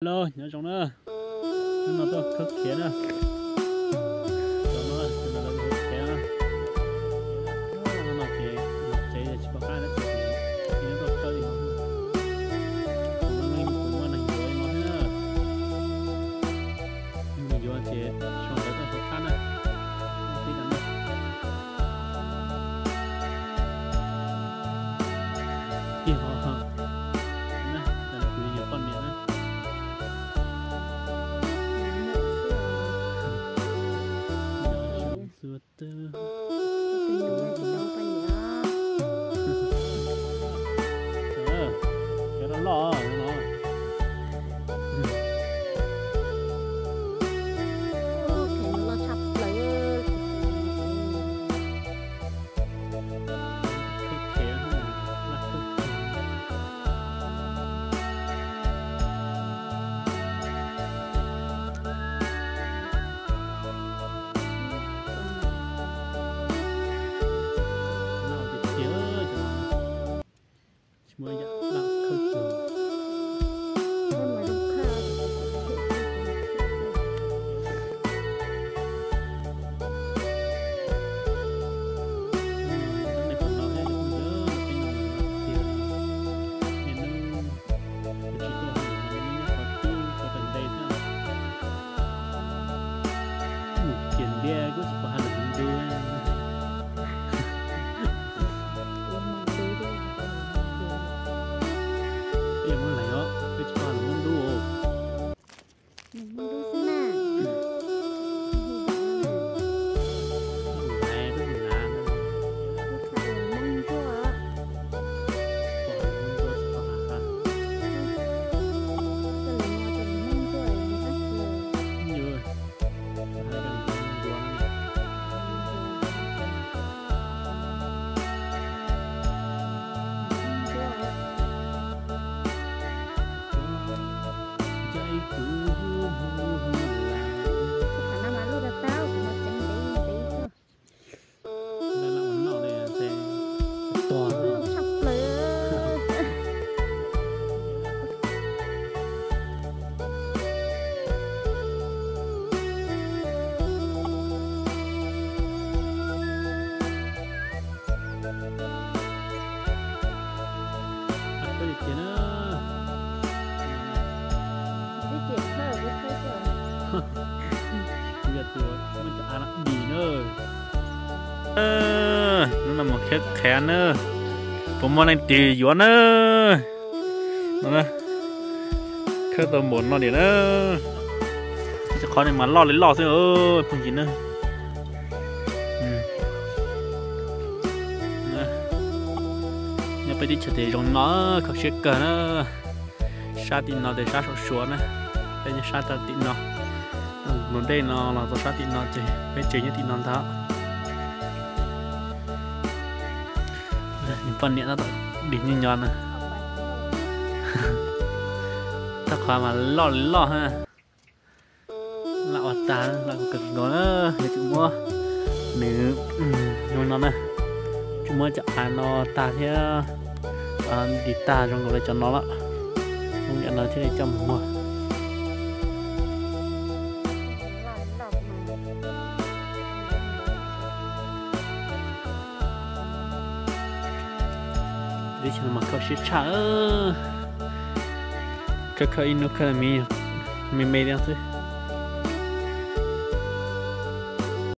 Nyob zoo na, hnub no tuaj khawb khiav na. Zoo no, zoo no lawv khawb khiav na. Hnub no ces los tsev tsis pom qab dab tsi ces ib hnub tuaj khawb li no. Kuv muaj neeg yuav li no thiab na. Neeg yuav ces sau ntawv tuaj hauv qab na. Tij ho na, kuv yuav poj niam na. Xua tw. Cov loj loj no. Loj tshaj plaws. Tsis muaj ib yam laj khawb cuag. Nej puas hnov thiab cov phooj ywg, peb no tiag, niaj hnub tsis tuaj, niaj hnub nyob qhov cub qhov tom ntej xwb. Mus kiag ntiaj kuj tsis pom haj lwm mus ntu. Peb yuav muab lees os, peb tsis pom haj lwm mus ntu. Kuv yog tus muab cov av no dim na. Hnub no mus khawb qhiav na, puas muaj leej twg yuav na? Khawb tau npaum no tiag na. Qhov no mas loj li loj xwb phooj ywg na. Nyob peb teb chaws tias zoo no, kho siab kawg na. Sab tim no ces sab Suav na, peb nyob sab rau tim no. Mus dej no los txog sab tim no ces peb tsev nyob tim no ntag. Nws poj niam tab tom dim nyob nyob na. Thaj qhov mas loj li loj ha. Lam ua tag, lam kawg nkaus na, yog tsis muab nws zoo no na, tsis muab cov av no tag thiab dim tag zoo nkaus li cov no lawm, zoo yam no thiaj li coj mus muag. Teb chaws no mas kho siab tshaj. Khawb khawb ib hnub khawb me me li xwb.